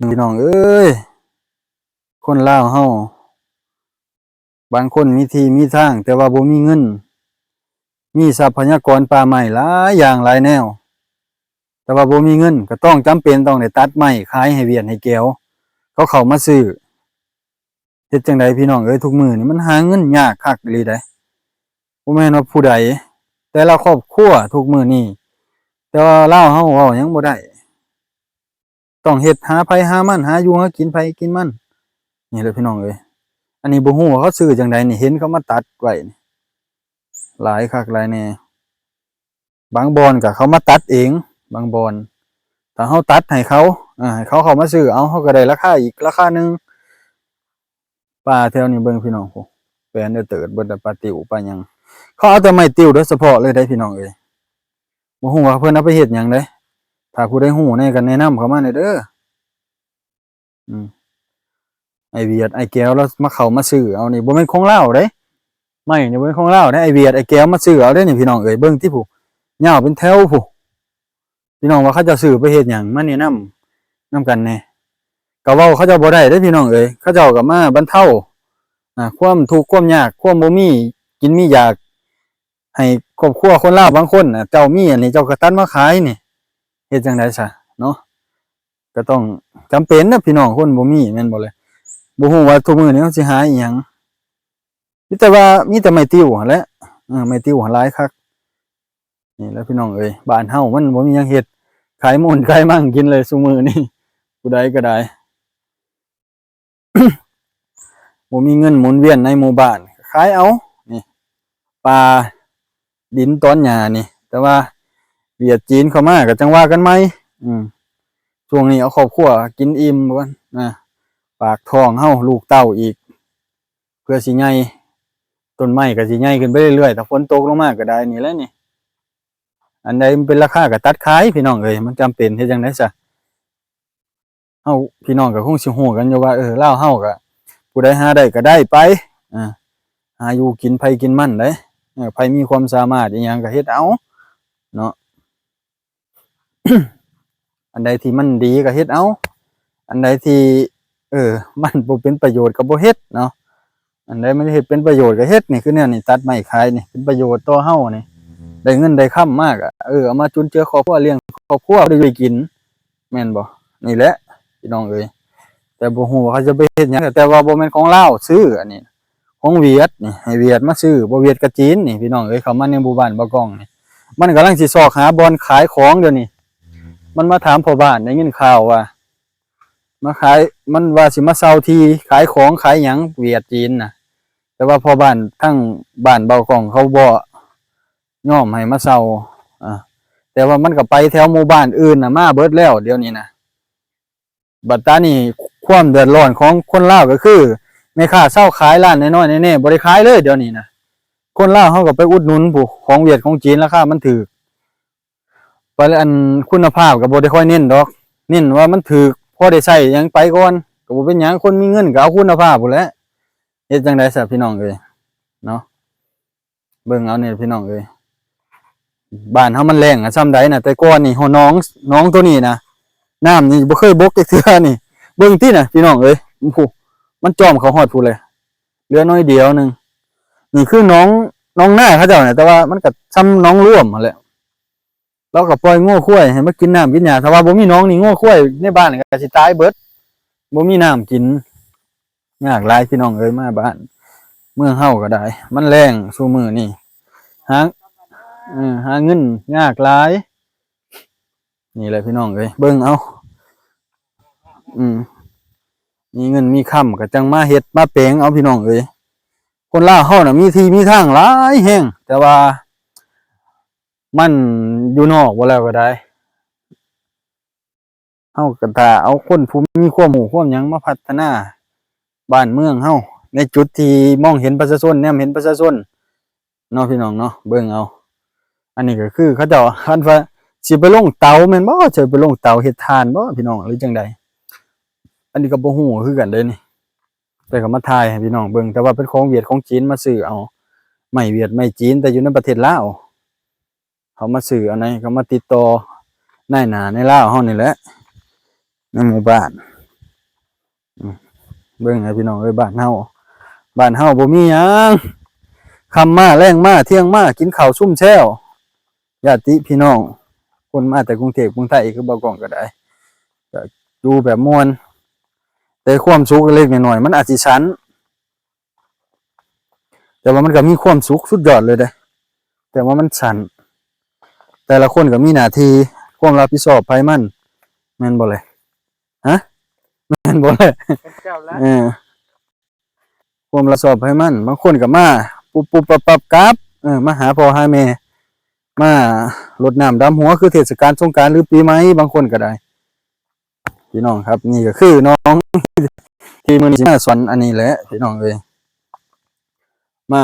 ພີ່ນ້ອງເອີຍ, ຄົນລາວເຮົາ ບາງຄົນມີທີ່ມີທາງ ແຕ່ວ່າບໍ່ມີເງິນ, ມີຊັບພະຍາກອນປ່າໄມ້ຫຼາຍຢ່າງຫຼາຍແນວ ແຕ່ວ່າບໍ່ມີເງິນ ກໍຕ້ອງຈຳເປັນຕ້ອງໄດ້ຕັດໄມ້ຂາຍໃຫ້ຫວຽດໃຫ້ແກວ ເຂົາເຂົ້າມາຊື້. ເຮັດຈັ່ງໃດພີ່ນ້ອງເອີຍ, ທຸກມື້ນີ້ມັນຫາເງິນຍາກຄັກອີ່ຫຼີໃດ໋. ບໍ່ແມ່ນວ່າຜູ້ໃດ, ແຕ່ລະຄອບຄົວທຸກມື້ນີ້, ແຕ່ວ່າລາວເຮົາເວົ້າຫຍັງບໍ່ໄດ້. ຕ້ອງເຮັດ ຫາໃຜຫາມັນ, ຫາຢູ່ຫາກິນໃຜກິນມັນ. ນີ້ແຫຼະພີ່ນ້ອງເອີຍ, ອັນນີ້ບໍ່ຮູ້ວ່າເຂົາຊື້ຈັ່ງໃດນີ້, ເຫັນເຂົາມາຕັດໄວ້ນີ້ ຫຼາຍຄັກຫຼາຍແນ່. ບາງບ່ອນກໍເຂົາມາຕັດເອງ, ບາງບ່ອນ ຖ້າເຮົາຕັດໃຫ້ເຂົາ, ເອີ ໃຫ້ເຂົາເຂົ້າມາຊື້ເອົາ, ເຮົາກໍໄດ້ລາຄາອີກລາຄາໜຶ່ງ. ປ່າແຖວນີ້ເບິ່ງພີ່ນ້ອງ, ໂອ້ ແປນເດີເຕີດເບິດ ປາຕິວປາຫຍັງ. ເຂົາເອົາແຕ່ໄມ້ຕິວໂດຍສະເພາະເລີຍເດ້ພີ່ນ້ອງເອີຍ. ບໍ່ຮູ້ວ່າເພິ່ນເອົາໄປເຮັດຫຍັງເດ້. ຖ້າຜູ້ໃດຮູ້ແດ່ກໍແນະນຳເຂົ້າມາແດ່ເດີ. ອືມ ອ້າຍຫວຽດ ອ້າຍແກ້ວລາວມາເຂົ້າມາຊື້ເອົານີ້ ບໍ່ແມ່ນຂອງລາວເດ້. ໄມ້ນີ້ບໍ່ແມ່ນຂອງລາວເດ້, ອ້າຍຫວຽດ ອ້າຍແກ້ວມາຊື້ເອົາເດ້ນີ້ພີ່ນ້ອງເອີຍ. ເບິ່ງຕິຜູ້ ຍາວເປັນແຖວຜູ້. ພີ່ນ້ອງວ່າເຂົາເຈົ້າຊື້ໄປເຮັດຫຍັງ? ມາແນະນຳນຳກັນແດ່. ກໍເວົ້າເຂົາເຈົ້າບໍ່ໄດ້ເດ້ພີ່ນ້ອງເອີຍ, ເຂົາເຈົ້າກໍມາບັນເທົາ ອ່າ ຄວາມທຸກຄວາມຍາກ ຄວາມບໍ່ມີກິນມີຢາກ ໃຫ້ຄອບຄົວຄົນລາວບາງຄົນນະ. ເຈົ້າມີອັນນີ້ເຈົ້າກໍຕັດມາຂາຍນີ້, ເຮັດຈັ່ງໃດຊະເນາະ? ກໍຕ້ອງຈຳເປັນນະພີ່ນ້ອງ, ຄົນບໍ່ມີແມ່ນບໍ່ເລີຍ. ບໍ່ຮູ້ວ່າທຸກມື້ນີ້ເຮົາຊິຫາອີ່ຫຍັງ, ມີແຕ່ວ່າ ມີແຕ່ໄມ້ຕິວຫັ້ນແຫຼະ. ເອີ ໄມ້ຕິວຫັ້ນຫຼາຍຄັກ. ນີ້ແຫຼະພີ່ນ້ອງເອີຍ, ບ້ານເຮົາມັນບໍ່ມີຫຍັງເຮັດ, ຂາຍມູນຂາຍມັງກິນເລີຍຊຸມື້ນີ້ ຜູ້ໃດກໍໄດ້. ບໍ່ມີເງິນໝູນວຽນໃນໝູ່ບ້ານ ຂາຍເອົານີ້ ປ່າດິນຕອນຫຍ້ານີ້. ແຕ່ວ່າຫວຽດຈີນເຂົ້າມາກໍຈັ່ງວ່າກັນໃໝ່. ອືມ ຊ່ວງນີ້ເອົາຄອບຄົວກິນອີ່ມກ່ອນນະ, ປາກທ້ອງເຮົາ ລູກເຕົ້າອີກ ເພື່ອຊິໃຫຍ່, ຕົ້ນໄມ້ກໍຊິໃຫຍ່ຂຶ້ນໄປເລື້ອຍໆ ຖ້າຝົນຕົກລົງມາກໍໄດ້. ນີ້ແຫຼະນີ້, ອັນໃດມັນເປັນລາຄາກໍຕັດຂາຍ ພີ່ນ້ອງເອີຍ, ມັນຈຳເປັນ. ເຮັດຈັ່ງໃດຊະ? ເຮົາ ພີ່ນ້ອງກໍຄົງຊິຮູ້ກັນຢູ່ວ່າ ເອີ ລາວເຮົາກໍ ຜູ້ໃດຫາໄດ້ກໍໄດ້ໄປ, ເອີ ຫາຢູ່ກິນໃຜກິນມັນເດ້. ເອີ ໃຜມີຄວາມສາມາດອີ່ຫຍັງກໍເຮັດເອົາເນາະ. ອັນໃດທີ່ມັນດີກໍເຮັດເອົາ, ອັນໃດທີ່ ເອີ ມັນບໍ່ເປັນປະໂຫຍດກໍບໍ່ເຮັດເນາະ. ອັນໃດມັນເຮັດເປັນປະໂຫຍດກໍເຮັດ. ນີ້ຄືແນວນີ້ ຕັດໄມ້ຂາຍນີ້ ເປັນປະໂຫຍດຕໍ່ເຮົານີ້, ໄດ້ເງິນໄດ້ຄຳມາກໍ ເອີ ເອົາມາຈຸນເຈືອຄອບຄົວ, ລ້ຽງຄອບຄົວ ໄດ້ຢູ່ໄດ້ກິນ ແມ່ນບໍ່? ນີ້ແຫຼະພີ່ນ້ອງເອີຍ, ແຕ່ບໍ່ຮູ້ວ່າເຂົາຈະໄປເຮັດຫຍັງ. ແຕ່ວ່າບໍ່ແມ່ນຂອງລາວຊື້, ອັນນີ້ຂອງຫວຽດນີ້, ໃຫ້ຫວຽດມາຊື້. ບໍ່ຫວຽດກໍຈີນນີ້ ພີ່ນ້ອງເອີຍ, ເຂົ້າມາໃນໝູ່ບ້ານບ່າວກ້ອງນີ້. ມັນກຳລັງຊິຊອກຫາບ່ອນຂາຍຂອງດຽວນີ້. ມັນມາຖາມພໍ່ບ້ານ, ໄດ້ຍິນຂ່າວວ່າມາຂາຍ, ມັນວ່າຊິມາເຊົ່າທີ່ຂາຍຂອງຂາຍຫຍັງ ຫວຽດຈີນນະ. ແຕ່ວ່າພໍ່ບ້ານທາງບ້ານບ່າວກ້ອງເຂົາບໍ່ຍອມໃຫ້ມາເຊົ່າ, ອາ ແຕ່ວ່າມັນກໍໄປແຖວໝູ່ບ້ານອື່ນນະ ມາເບິດແລ້ວດຽວນີ້ນະ. ບັດຕານີ້ຄວາມເດືອດຮ້ອນຂອງຄົນລາວກໍຄື ແມ່ຄ້າຊາວຂາຍຮ້ານນ້ອຍໆແນ່ໆ ບໍ່ໄດ້ຂາຍເລີຍດຽວນີ້ນະ. ຄົນລາວເຮົາກໍໄປອຸດໜູນຜູ້ຂອງຫວຽດຂອງຈີນ ລາຄາມັນຖືກ. ປະ ອັນຄຸນນະພາບກໍບໍ່ໄດ້ຄ່ອຍເນັ້ນດອກ, ເນັ້ນວ່າມັນຖືກ ພໍໄດ້ໃຊ້ຫຍັງໄປກ່ອນ ກໍບໍ່ເປັນຫຍັງ. ຄົນມີເງິນກໍເອົາຄຸນນະພາບພຸ້ນແຫຼະ. ເຮັດຈັ່ງໃດຊະພີ່ນ້ອງເອີຍເນາະ? ເບິ່ງເອົານີ້ພີ່ນ້ອງເອີຍ, ບ້ານເຮົາມັນແລ້ງຊໍ່າໃດນະ. ແຕ່ກ່ອນນີ້ ຫົວໜອງ ໜອງໂຕນີ້ນະ ນ້ຳນີ້ບໍ່ເຄີຍບົກຈັກເທື່ອນີ້. ເບິ່ງຕິນະພີ່ນ້ອງເອີຍ, ໂອ້ໂຫ ມັນຈອມເຂົ້າຮອດພຸ້ນເລີຍ, ເຫຼືອໜ້ອຍດຽວໜຶ່ງ. ນີ້ຄືໜອງ ໜອງນາເຂົາເຈົ້ານະ, ແຕ່ວ່າມັນກໍຊ່ຳໜອງລວມຫັ້ນແຫຼະ. ລາວກໍປ່ອຍງົວຄວາຍໃຫ້ມາກິນນ້ຳກິນຫຍ້າ. ຖ້າວ່າບໍ່ມີໜອງນີ້ ງົວຄວາຍໃນບ້ານກໍຊິຕາຍເບິດ, ບໍ່ມີນ້ຳກິນ. ຍາກຫຼາຍພີ່ນ້ອງເອີຍ, ມາບ້ານເມືອງເຮົາກໍໄດ້ ມັນແລ້ງຊຸມື້ນີ້. ຫາ ເອີ ຫາເງິນຍາກຫຼາຍ. ນີ້ແຫຼະພີ່ນ້ອງເອີຍ, ເບິ່ງເອົາ. ອືມ ມີເງິນມີຄຳກໍຈັ່ງມາເຮັດມາແປງເອົາ ພີ່ນ້ອງເອີຍ. ຄົນລາວເຮົານະ ມີທີ່ມີທາງຫຼາຍແຮງ, ແຕ່ວ່າມັນຢູ່ນອກບໍ່ແລ້ວກໍໄດ້. ເຮົາກໍຖ້າເອົາຄົນຜູ້ມີຄວາມຮູ້ຄວາມຫຍັງມາພັດທະນາບ້ານເມືອງເຮົາ ໃນຈຸດທີ່ມອງເຫັນປະຊາຊົນ, ແນມເຫັນປະຊາຊົນເນາະ ພີ່ນ້ອງເນາະ. ເບິ່ງເອົາ, ອັນນີ້ກໍຄືເຂົາເຈົ້າ ຄັນວ່າຊິໄປລົງເຕົາແມ່ນບໍ່? ຊິໄປລົງເຕົາເຮັດຖ່ານບໍ່ ພີ່ນ້ອງ ຫຼືຈັ່ງໃດ? ອັນນີ້ກໍບໍ່ຮູ້ຄືກັນເດ້ນີ້, ແຕ່ກໍມາຖ່າຍໃຫ້ພີ່ນ້ອງເບິ່ງ. ແຕ່ວ່າເປັນຂອງຫວຽດຂອງຈີນມາຊື້ເອົາ, ໄມ້ຫວຽດໄມ້ຈີນ ແຕ່ຢູ່ໃນປະເທດລາວ. ເຂົາມາຊື້ອັນໃດ ເຂົາມາຕິດຕໍ່ນາຍໜ້າໃນລາວເຮົານີ້ແຫຼະ ໃນໝູ່ບ້ານ. ເບິ່ງໃຫ້ພີ່ນ້ອງເອີຍ ບ້ານເຮົາ ບ້ານເຮົາບໍ່ມີຫຍັງ ຄ່ຳມາແລງມາທ່ຽງມາກິນເຂົ້າຊຸມແຊວ ຍາດຕິພີ່ນ້ອງ ຄົນມາແຕ່ກຸງເທບກຸງໄທຄືບ່າວກ້ອງກໍໄດ້ ກໍຢູ່ແບບມ່ວນ ແຕ່ຄວາມສຸກເລັກໆນ້ອຍໆ ມັນອາດຊິສັ້ນ ແຕ່ວ່າມັນກໍມີຄວາມສຸກສຸດຍອດເລີຍເດ້ ແຕ່ວ່າມັນສັ້ນ ແຕ່ລະຄົນກໍມີໜ້າທີ່ ຄວາມຮັບຜິດຊອບໃຜມັນ ແມ່ນບໍ່ແລະ? ຮະ ແມ່ນບໍ່ແລະ? ເປັນເຈົ້າລະ ເອີ ຄວາມຮັບຜິດຊອບໃຜມັນ ບາງຄົນກໍມາປຸບໆປັບໆກັບ ເອີ ມາຫາພໍ່ຫາແມ່ ມາລົດນ້ຳດຳຫົວ ຄືເທດສະການສົງການ ຫຼື ປີໃໝ່ ບາງຄົນກໍໄດ້ ພີ່ນ້ອງຄັບ ນີ້ກໍຄືນ້ອງ ທີ່ມື້ນີ້ຊິມາສອນອັນນີ້ແຫຼະ ພີ່ນ້ອງເອີຍ ມາ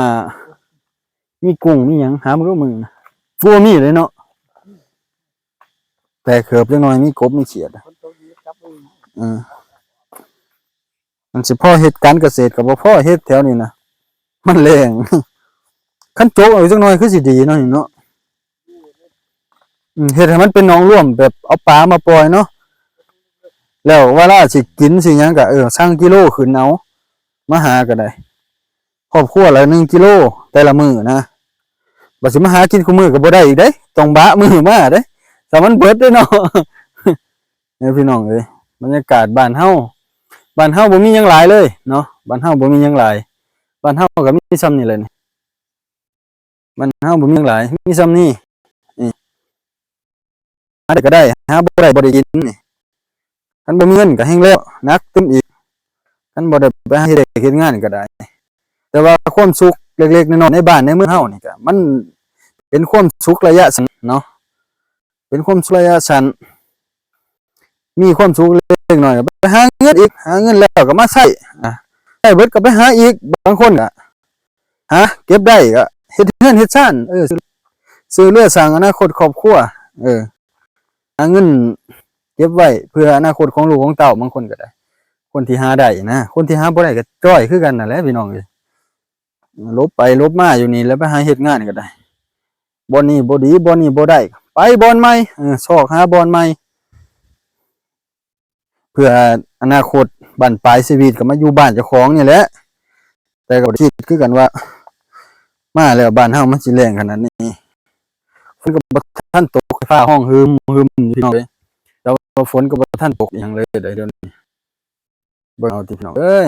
ມີກຸ້ງມີຫຍັງ ຫາມາເບິ່ງນະ ບໍ່ມີເລີຍເນາະ ແຕ່ເກີບຈັກໜ່ອຍ ມີກົບມີຂຽດ ເອີ ມັນຊິພໍເຮັດການກະເສດກໍບໍ່ພໍເຮັດແຖວນີ້ນະ ມັນແລ້ງ ຄັນໂຈກເອົາຈັກໜ່ອຍຄືຊິດີເນາະນີ້ເນາະ ອືມ ເຮັດໃຫ້ມັນເປັນໜອງລວມ ແບບເອົາປາມາປ່ອຍເນາະ ແລ້ວເວລາຊິກິນຊິຫຍັງກໍ ເອີ ສັ່ງກິໂລຂຶ້ນເອົາ ມາຫາກໍໄດ້ ຄອບຄົວລະໜຶ່ງກິໂລແຕ່ລະມື້ນະ ບັດຊິມາຫາກິນຄູ່ມື້ກໍບໍ່ໄດ້ອີກເດ້ ຕ້ອງບະມື້ມາເດ້ ຖ້າມັນເບິດເດ້ເນາະ ເອີ ພີ່ນ້ອງເອີຍ ບັນຍາກາດບ້ານເຮົາ ບ້ານເຮົາບໍ່ມີຫຍັງຫຼາຍເລີຍເນາະ ບ້ານເຮົາບໍ່ມີຫຍັງຫຼາຍ ບ້ານເຮົາກໍມີສ່ຳນີ້ແຫຼະນີ້ ບ້ານເຮົາບໍ່ມີຫຍັງຫຼາຍ ມີສ່ຳນີ້ ນີ້ ຫາໄດ້ກໍໄດ້ ຫາບໍ່ໄດ້ບໍ່ໄດ້ກິນນີ້ ຄັນບໍ່ມີເງິນກໍແຮ່ງແລ້ວໜັກຕື່ມອີກ ຄັນບໍ່ໄດ້ໄປຫາເຮັດວຽກເຮັດງານກໍໄດ້ ແຕ່ວ່າຄວາມສຸກເລັກໆນ້ອຍໆໃນບ້ານໃນເມືອງເຮົານີ້ກໍ ມັນເປັນຄວາມສຸກໄລຍະສັ້ນເນາະ ເປັນຄວາມສຸກໄລຍະສັ້ນ ມີຄວາມສຸກເລັກນ້ອຍ ໄປຫາເງິນອີກ ຫາເງິນແລ້ວກໍມາໃຊ້ ອາ ໃຊ້ເບິດກໍໄປຫາອີກ ບາງຄົນກໍຫາເກັບໄດ້ກໍເຮັດເຮືອນເຮັດຊານ ເອີ ຊ່ວຍເຫຼືອສ້າງອະນາຄົດຄອບຄົວ ເອີ ຫາເງິນເກັບໄວ້ເພື່ອອະນາຄົດຂອງລູກຂອງເຕົ້າ ບາງຄົນກໍໄດ້ ຄົນທີ່ຫາໄດ້ນະ ຄົນທີ່ຫາບໍ່ໄດ້ກໍຈ້ອຍຄືກັນນັ້ນແຫຼະ ພີ່ນ້ອງເອີຍ ຫຼົບໄປຫຼົບມາຢູ່ນີ້ ແລ້ວໄປຫາເຮັດງານກໍໄດ້ ບ່ອນນີ້ບໍ່ດີ ບ່ອນນີ້ບໍ່ໄດ້ ໄປບ່ອນໃໝ່ ເອີ ຊອກຫາບ່ອນໃໝ່ ເພື່ອອະນາຄົດບັ້ນປາຍຊີວິດກໍມາຢູ່ບ້ານເຈົ້າຂອງນີ້ແຫຼະ ແຕ່ກໍບໍ່ໄດ້ຄິດຄືກັນວ່າ ມາແລ້ວບ້ານເຮົາມັນຊິແລ້ງຂະໜາດນີ້ ຝົນກໍບໍ່ທັນຕົກ ຟ້າຮ້ອງຮຶມຮຶມຢູ່ ພີ່ນ້ອງເອີຍ ແຕ່ວ່າຝົນກໍບໍ່ທັນຕົກອີ່ຫຍັງເລີຍເດ້ ດຽວນີ້ ເບິ່ງເອົາຕິພີ່ນ້ອງເອີຍ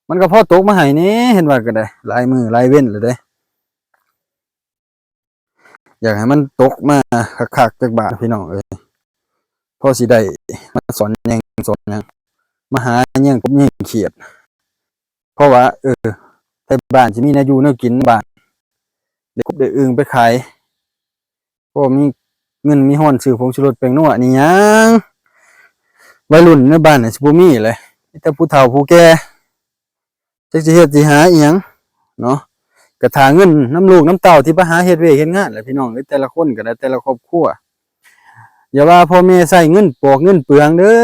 ມັນກໍພໍຕົກມາໃຫ້ແດ່ ເຫັນວ່າກໍໄດ້ ຫຼາຍມື້ຫຼາຍເວັນແລ້ວເດ້ ຢາກໃຫ້ມັນຕົກມາຄັກໆຈັກບາດ ພີ່ນ້ອງເອີຍ ພໍຊິໄດ້ມາສອນແຍງສອນຫຍັງ ມາຫາແຍງກົບແຍງຂຽດ ເພາະວ່າ ເອີ ໄທບ້ານຊິມີແນວຢູ່ແນວກິນໃນບ້ານ ໄດ້ກົບໄດ້ອຶ່ງໄປຂາຍ ພໍມີເງິນມີຮອນຊື້ຜົງຊູລົດແປ້ງນົວນີ້ຫຍັງ ໄວລຸ້ນໃນບ້ານນີ້ຊິບໍ່ມີແຫຼະ ມີແຕ່ຜູ້ເຖົ້າຜູ້ແກ່ ຈັກຊິເຮັດຊິຫາອີ່ຫຍັງເນາະ ກະຖ້າເງິນນຳລູກນຳເຕົ້າທີ່ໄປຫາເຮັດວຽກເຮັດງານແຫຼະ ພີ່ນ້ອງເອີຍ ແຕ່ລະຄົນກໍໄດ້ ແຕ່ລະຄອບຄົວ ຢ່າວ່າພໍ່ແມ່ໃຊ້ເງິນປອກເງິນເປືອງເດີ້